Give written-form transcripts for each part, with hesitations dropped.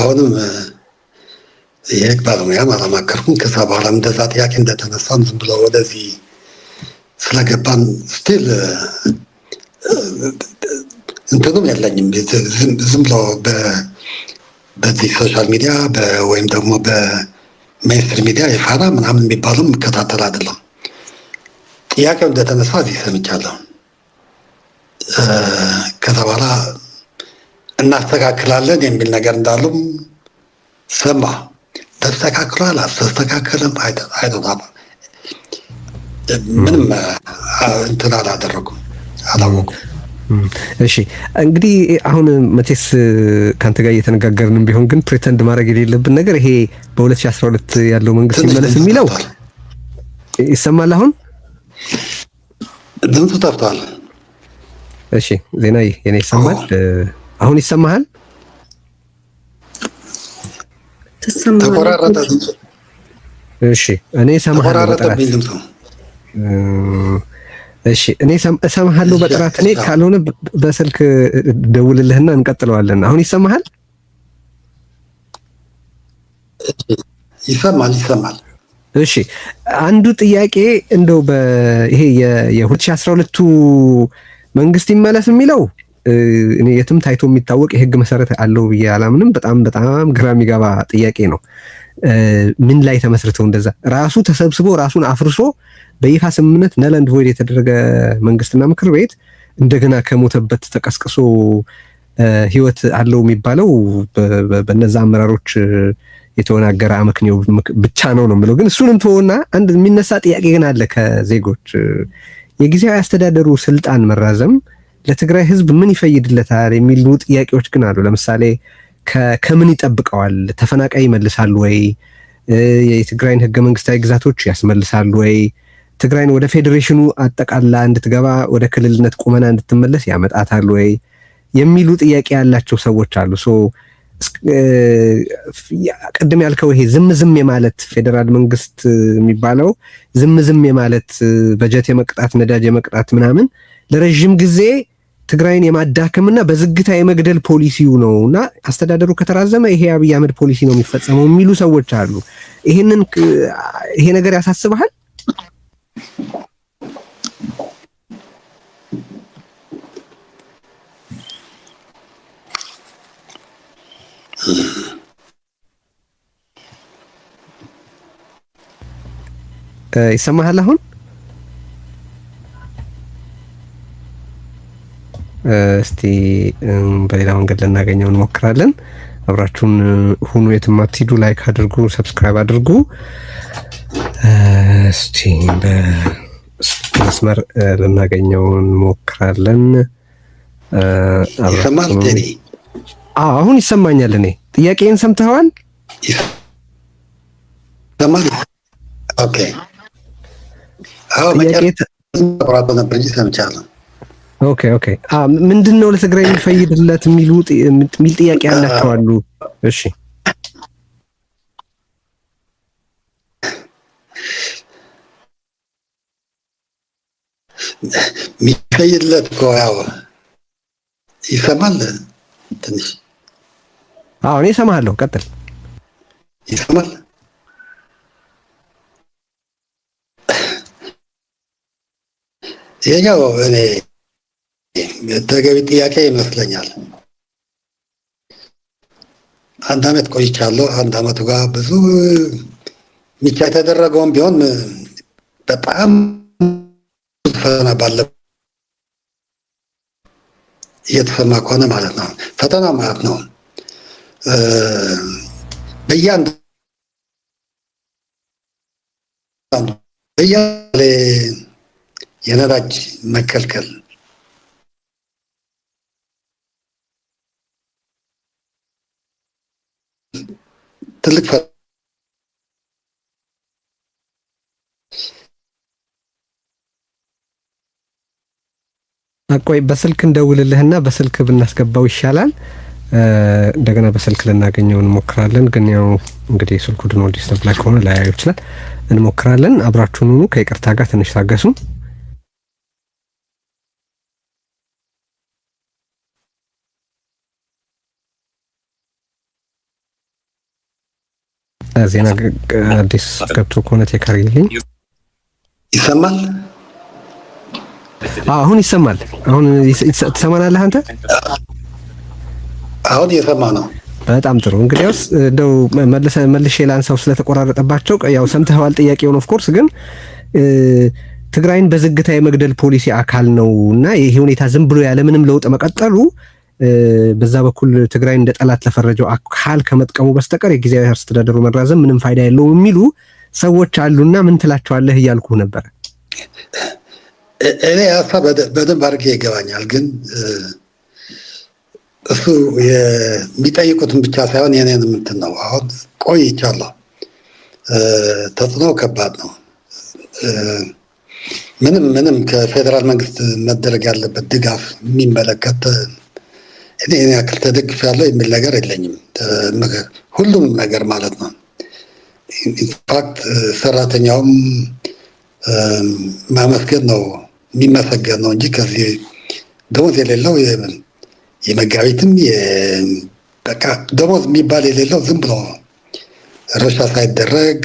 አሁንም የህግ ባለሙያም አላማከርኩም። ከዛ በኋላም እንደዛ ጥያቄ እንደተነሳም ዝም ብሎ ወደዚህ ስለገባን still እንትኑም የለኝም። ዝም ብሎ በዚህ social media ወይም ደግሞ በ mainstream media የፋና ምናምን የሚባለው የምከታተል አይደለም። ጥያቄው እንደተነሳ እዚህ ሰምቻለሁ። ከዛ በኋላ እናስተካክላለን የሚል ነገር እንዳሉም ሰማ። ተስተካክሏል አልተስተካከለም አይዶና ምንም እንትን አላደረጉም፣ አላወቁም። እሺ እንግዲህ አሁን መቼስ ከአንተ ጋር እየተነጋገርንም ቢሆን ግን pretend ማድረግ የሌለብን ነገር ይሄ በ2012 ያለው መንግስት ይመለስ የሚለው ይሰማል። አሁን ድምፁ ጠፍቷል። እሺ ዜናዬ የኔ ይሰማል? አሁን ይሰማሃል? ተቆራረጠ ድምፁ። እሺ እኔ እሰማሃለሁ በጥራት። እሺ እኔ እሰማሃለሁ በጥራት። እኔ ካልሆነ በስልክ ደውልልህና እንቀጥለዋለን። አሁን ይሰማሃል? ይሰማል፣ ይሰማል። እሺ አንዱ ጥያቄ እንደው ይሄ የ2012ቱ መንግስት ይመለስ የሚለው እኔ የትም ታይቶ የሚታወቅ የህግ መሰረት አለው ብዬ አላምንም። በጣም በጣም ግራ የሚገባ ጥያቄ ነው። ምን ላይ ተመስርተው እንደዛ ራሱ ተሰብስቦ ራሱን አፍርሶ በይፋ ስምምነት null and void የተደረገ መንግስትና ምክር ቤት እንደገና ከሞተበት ተቀስቅሶ ህይወት አለው የሚባለው በነዛ አመራሮች የተወናገረ አመክንዮ ብቻ ነው ነው የምለው። ግን እሱንም ተወና አንድ የሚነሳ ጥያቄ ግን አለ ከዜጎች። የጊዜያዊ አስተዳደሩ ስልጣን መራዘም ለትግራይ ህዝብ ምን ይፈይድለታል የሚሉ ጥያቄዎች ግን አሉ። ለምሳሌ ከምን ይጠብቀዋል? ተፈናቃይ ይመልሳል ወይ? የትግራይን ህገ መንግስታዊ ግዛቶች ያስመልሳል ወይ? ትግራይን ወደ ፌዴሬሽኑ አጠቃላ እንድትገባ ወደ ክልልነት ቁመና እንድትመለስ ያመጣታል ወይ የሚሉ ጥያቄ ያላቸው ሰዎች አሉ። So ቅድም ያልከው ይሄ ዝም ዝም የማለት ፌዴራል መንግስት የሚባለው ዝም ዝም የማለት በጀት የመቅጣት፣ ነዳጅ የመቅጣት ምናምን ለረዥም ጊዜ ትግራይን የማዳከምና በዝግታ የመግደል ፖሊሲው ነው እና አስተዳደሩ ከተራዘመ ይሄ የአብይ አህመድ ፖሊሲ ነው የሚፈጸመው የሚሉ ሰዎች አሉ። ይሄንን ይሄ ነገር ያሳስብሃል? ይሰማሃል አሁን? እስቲ በሌላ መንገድ ልናገኘው እንሞክራለን። አብራችሁን ሁኑ፣ የትም አትሂዱ። Like አድርጉ፣ subscribe አድርጉ። እስቲ በመስመር ልናገኘው እንሞክራለን። ይሰማል? ቴዲ? አሁን ይሰማኛል። እኔ ጥያቄን ሰምተኸዋል? ይሰማል? Okay። አዎ ተቆራርጦ ነበር እንጂ ሰምቻለሁ። Okay okay። ምንድን ነው ለትግራይ የሚፈይድለት የሚል ጥያቄ ያላቸው አሉ። እሺ የሚፈይድለት እኮ ያው ይሰማል ትንሽ። አዎ እኔ እሰማሃለሁ። ቀጥል። ይሰማል። ይሄኛው እኔ ተገቢ ጥያቄ ይመስለኛል። አንድ አመት ቆይቻለሁ። አንድ አመቱ ጋር ብዙ ሚቻ የተደረገውም ቢሆን በጣም ፈተና ባለ እየተሰማ ከሆነ ማለት ነው፣ ፈተና ማለት ነው። በእያንዳንዱ የነዳጅ መከልከል፣ ትልቅ ቆይ በስልክ እንደውልልህና በስልክ ብናስገባው ይሻላል። እንደገና በስልክ ልናገኘው እንሞክራለን። ግን ያው እንግዲህ ስልኩ do not disturb ላይ ከሆነ ላያዩ ይችላል። እንሞክራለን። አብራችሁን ሁኑ። ከይቅርታ ጋር ትንሽ ታገሱ። ዜና አዲስ ገብቶ ከሆነ check አድርጊልኝ። ይሰማል? አሁን ይሰማል። አሁን ትሰማናለህ አንተ? አሁን እየሰማ ነው። በጣም ጥሩ። እንግዲያውስ እንደው መልሼ ላንሳው ስለተቆራረጠባቸው፣ ያው ሰምተኸዋል ጥያቄውን። Of course ግን ትግራይን በዝግታ የመግደል ፖሊሲ አካል ነው እና ይሄ ሁኔታ ዝም ብሎ ያለምንም ለውጥ መቀጠሉ በዛ በኩል ትግራይን እንደ ጠላት ለፈረጀው አካል ከመጥቀሙ በስተቀር የጊዜያዊ አስተዳደሩ መራዘም ምንም ፋይዳ የለውም የሚሉ ሰዎች አሉና ምን ትላቸዋለህ እያልኩ ነበር። እኔ ሀሳብ በደንብ አድርጌ ይገባኛል፣ ግን እሱ የሚጠይቁትን ብቻ ሳይሆን የኔን እንትን ነው። አሁን ቆይቻለሁ። ተጽዕኖ ከባድ ነው። ምንም ምንም ከፌዴራል መንግስት መደረግ ያለበት ድጋፍ የሚመለከት እኔ ያክል ተደግፍ ያለው የሚል ነገር የለኝም። ሁሉም ነገር ማለት ነው። In fact ሰራተኛውም ማመስገን ነው፣ የሚመሰገን ነው እንጂ ከዚህ ደሞዝ የሌለው፣ የመጋቢትም በቃ ደሞዝ የሚባል የሌለው፣ ዝም ብሎ ረብሻ ሳይደረግ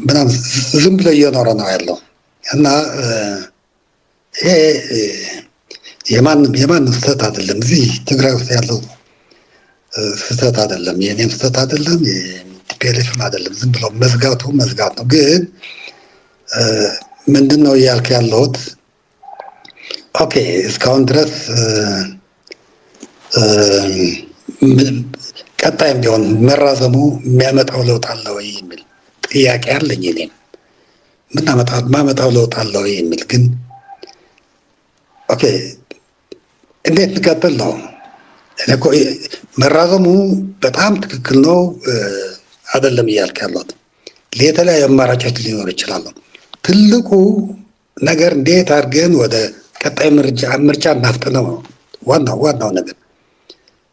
ምናምን ዝም ብሎ እየኖረ ነው ያለው። እና ይሄ የማንም የማንም ስህተት አይደለም። እዚህ ትግራይ ውስጥ ያለው ስህተት አይደለም፣ የእኔም ስህተት አይደለም፣ የ TPLF ም አይደለም። ዝም ብሎ መዝጋቱ መዝጋት ነው። ግን ምንድን ነው እያልክ ያለሁት? Okay፣ እስካሁን ድረስ ቀጣይም ቢሆን መራዘሙ የሚያመጣው ለውጥ አለ ወይ የሚል ጥያቄ አለኝ። እኔም ማመጣው ለውጥ አለ ወይ የሚል። ግን okay፣ እንዴት እንቀጥል ነው። መራዘሙ በጣም ትክክል ነው አይደለም እያልክ ያለሁት። የተለያዩ አማራጮች ሊኖሩ ይችላሉ። ትልቁ ነገር እንዴት አድርገን ወደ ቀጣይ ምርጫ እናፍጥነው ነው ዋናው ዋናው ነገር።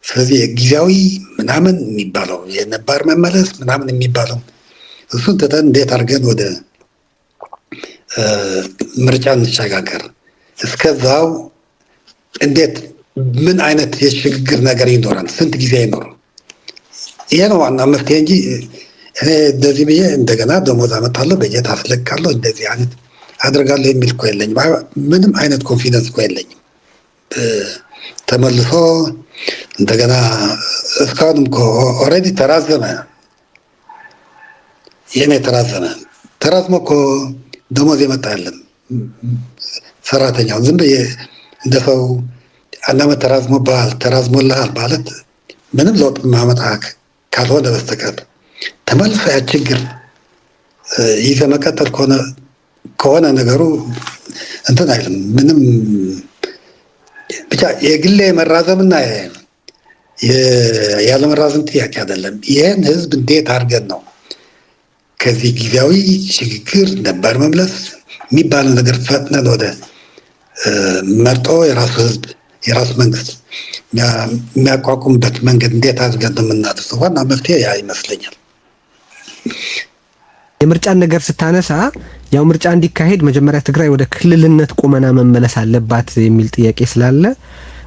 ስለዚህ ጊዜያዊ ምናምን የሚባለው፣ የነባር መመለስ ምናምን የሚባለው እሱን ትተን እንዴት አድርገን ወደ ምርጫ እንሸጋገር፣ እስከዛው እንዴት ምን አይነት የሽግግር ነገር ይኖራል፣ ስንት ጊዜ ይኖር፣ ይሄ ነው ዋና መፍትሄ እንጂ እኔ እንደዚህ ብዬ እንደገና ደሞዝ አመጣለሁ፣ በጀት አስለቅቃለሁ፣ እንደዚህ አይነት አድርጋለሁ የሚል እኮ የለኝም። ምንም አይነት confidence እኮ የለኝም። ተመልሶ እንደገና እስካሁንም እኮ already ተራዘመ። የኔ ተራዘመ። ተራዝሞ እኮ ደሞዝ የመጣ የለም። ሰራተኛው ዝም ብዬ እንደ ሰው አንድ ዓመት ተራዝሞብሃል፣ ተራዝሞልሃል ማለት ምንም ለውጥ ማመጣ ካልሆነ በስተቀር ተመልሶ ያ ችግር ይዘህ መቀጠል ከሆነ ነገሩ እንትን አይልም። ምንም ብቻ የግሌ መራዘምና ያለመራዘም ጥያቄ አይደለም። ይህን ህዝብ እንዴት አድርገን ነው ከዚህ ጊዜያዊ ሽግግር፣ ነባር መምለስ የሚባለው ነገር ፈጥነን ወደ መርጦ የራሱ ህዝብ የራሱ መንግስት የሚያቋቁምበት መንገድ እንዴት አድርገን ነው የምናደርሰው? ዋና መፍትሄ ያ ይመስለኛል። የምርጫን ነገር ስታነሳ ያው ምርጫ እንዲካሄድ መጀመሪያ ትግራይ ወደ ክልልነት ቁመና መመለስ አለባት የሚል ጥያቄ ስላለ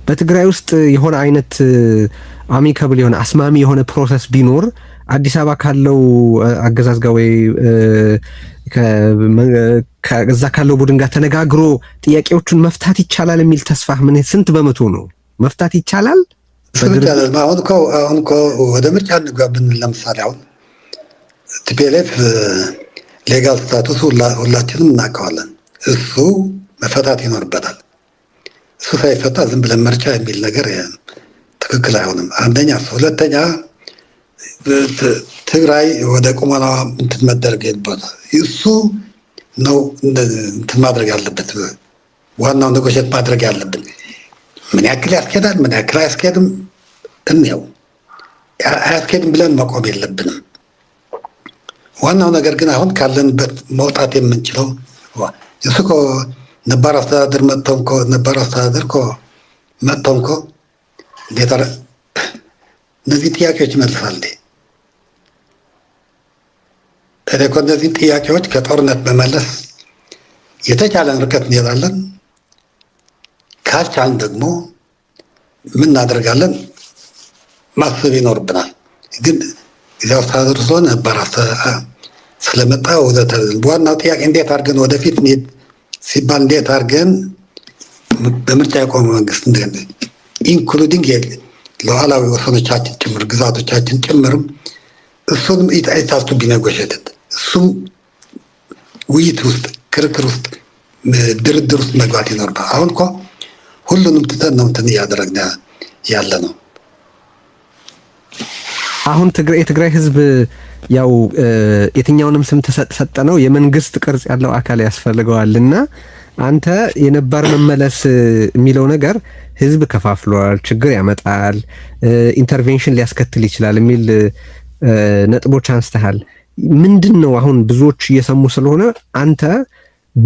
በትግራይ ውስጥ የሆነ አይነት amicable የሆነ፣ አስማሚ የሆነ process ቢኖር አዲስ አበባ ካለው አገዛዝ ጋር ወይ እዛ ካለው ቡድን ጋር ተነጋግሮ ጥያቄዎቹን መፍታት ይቻላል የሚል ተስፋ ምን ስንት በመቶ ነው? መፍታት ይቻላል? ይቻላል። አሁን እኮ ወደ ምርጫ እንግባ ብንል ለምሳሌ አሁን TPLF legal status ሁላችንም እናውቀዋለን። እሱ መፈታት ይኖርበታል። እሱ ሳይፈታ ዝም ብለን ምርጫ የሚል ነገር ትክክል አይሆንም። አንደኛ እሱ፣ ሁለተኛ ትግራይ ወደ ቁመናዋ እንትን መደረግ ይኖርበታል። እሱ ነው እንትን ማድረግ ያለበት፣ ዋናው negotiate ማድረግ ያለብን። ምን ያክል ያስኬዳል፣ ምን ያክል አያስኬድም እንየው። አያስኬድም ብለን መቆም የለብንም። ዋናው ነገር ግን አሁን ካለንበት መውጣት የምንችለው እሱ እኮ ነባር አስተዳደር መጥተው እኮ፣ ነባር አስተዳደር እኮ መጥተው እኮ እንዴት እነዚህ ጥያቄዎች ይመልሳል እንዴ? እኔ እኮ እነዚህን ጥያቄዎች ከጦርነት መመለስ የተቻለን ርቀት እንሄዳለን። ካልቻልን ደግሞ ምን እናደርጋለን ማሰብ ይኖርብናል። ግን ጊዜያዊ አስተዳደሩ ስለሆነ ነባር ስለመጣ ዋናው ጥያቄ እንዴት አድርገን ወደፊት እንሂድ ሲባል እንዴት አድርገን በምርጫ የቆመ መንግስት including ሉዓላዊ ወሰኖቻችን ጭምር፣ ግዛቶቻችን ጭምርም፣ እሱንም it has to be negotiated፣ እሱም ውይይት ውስጥ፣ ክርክር ውስጥ፣ ድርድር ውስጥ መግባት ይኖርባል። አሁን እኮ ሁሉንም ትተን ነው እንትን እያደረግን ያለ ነው። አሁን የትግራይ ህዝብ ያው የትኛውንም ስም ተሰጠ ነው የመንግስት ቅርጽ ያለው አካል ያስፈልገዋል። እና አንተ የነባር መመለስ የሚለው ነገር ህዝብ ከፋፍሏል፣ ችግር ያመጣል፣ intervention ሊያስከትል ይችላል የሚል ነጥቦች አንስተሃል። ምንድን ነው አሁን ብዙዎች እየሰሙ ስለሆነ አንተ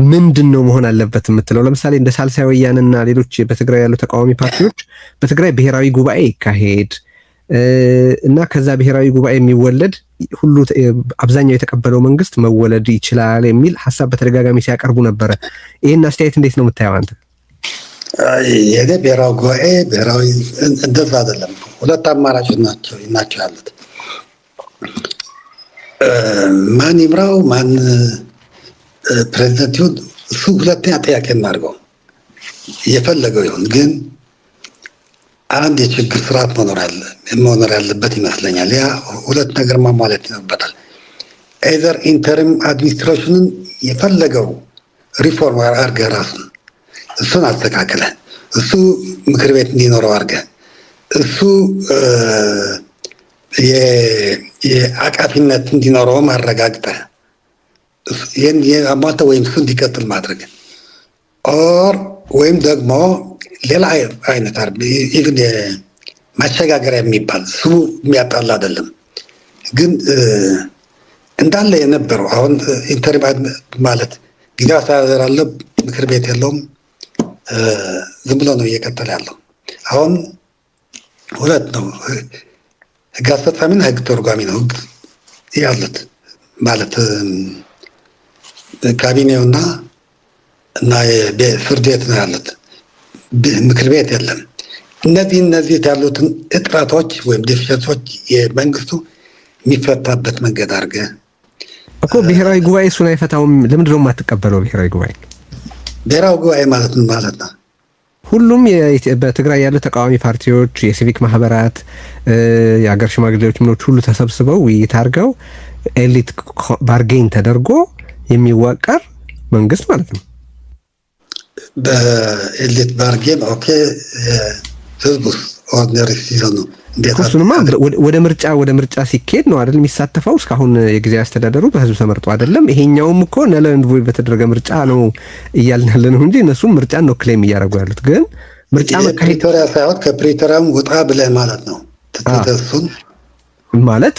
ምንድን ነው መሆን አለበት የምትለው? ለምሳሌ እንደ ሳልሳይ ወያንና ሌሎች በትግራይ ያሉ ተቃዋሚ ፓርቲዎች በትግራይ ብሔራዊ ጉባኤ ይካሄድ እና ከዛ ብሔራዊ ጉባኤ የሚወለድ ሁሉ አብዛኛው የተቀበለው መንግስት መወለድ ይችላል የሚል ሀሳብ በተደጋጋሚ ሲያቀርቡ ነበረ። ይህን አስተያየት እንዴት ነው የምታየው አንተ? የኔ ብሔራዊ ጉባኤ ብሔራዊ እንደዛ አይደለም። ሁለት አማራጮች ናቸው ያሉት። ማን ይምራው፣ ማን ፕሬዚደንት ይሁን፣ እሱ ሁለተኛ ጥያቄ እናድርገው። የፈለገው ይሁን፣ ግን አንድ የችግር ስርዓት መኖር ያለበት ይመስለኛል። ያ ሁለት ነገር ማሟላት ይኖርበታል። Either interim administration ን የፈለገው ሪፎርም አድርገህ፣ ራሱን እሱን አስተካክለ፣ እሱ ምክር ቤት እንዲኖረው አድርገህ፣ እሱ የአቃፊነት እንዲኖረውም አረጋግጠህ ይህን አሟልተህ ወይም እሱ እንዲቀጥል ማድረግ or ወይም ደግሞ ሌላ አይነት even ማሸጋገሪያ የሚባል፣ ስሙ የሚያጣላ አይደለም፣ ግን እንዳለ የነበረው አሁን interim ማለት ጊዜያዊ አስተዳደር አለ፣ ምክር ቤት የለውም። ዝም ብሎ ነው እየቀጠለ ያለው። አሁን ሁለት ነው፣ ህግ አስፈጻሚና ህግ ተርጓሚ ነው ህግ ያሉት፣ ማለት ካቢኔውና እና ፍርድ ቤት ነው ያሉት። ምክር ቤት የለም። እነዚህ ያሉትን እጥረቶች ወይም deficiency ዎች የመንግስቱ የሚፈታበት መንገድ አድርገህ እኮ ብሔራዊ ጉባኤ እሱን አይፈታውም። ለምንድን ነው የማትቀበለው ብሔራዊ ጉባኤ? ብሔራዊ ጉባኤ ማለት ምን ማለት ነው? ሁሉም በትግራይ ያሉ ተቃዋሚ ፓርቲዎች፣ የሲቪክ ማህበራት፣ የሀገር ሽማግሌዎች፣ ምኖች ሁሉ ተሰብስበው ውይይት አድርገው elite bargain ተደርጎ የሚዋቀር መንግስት ማለት ነው። በ elite bargain okay፣ ህዝቡስ ordinary citizen ነው? እሱንማ ወደ ምርጫ ሲኬድ ነው አይደል የሚሳተፈው? እስካሁን የጊዜያዊ አስተዳደሩ በህዝብ ተመርጦ አይደለም። ይሄኛውም እኮ null and void በተደረገ ምርጫ ነው እያልን ያለ ነው እንጂ እነሱም ምርጫን ነው claim እያደረጉ ያሉት። ግን ምርጫ መካሄድ ፕሪቶሪያ ሳይሆን ከፕሪቶሪያም ወጣ ብለህ ማለት ነው። ትተህ እሱን ማለት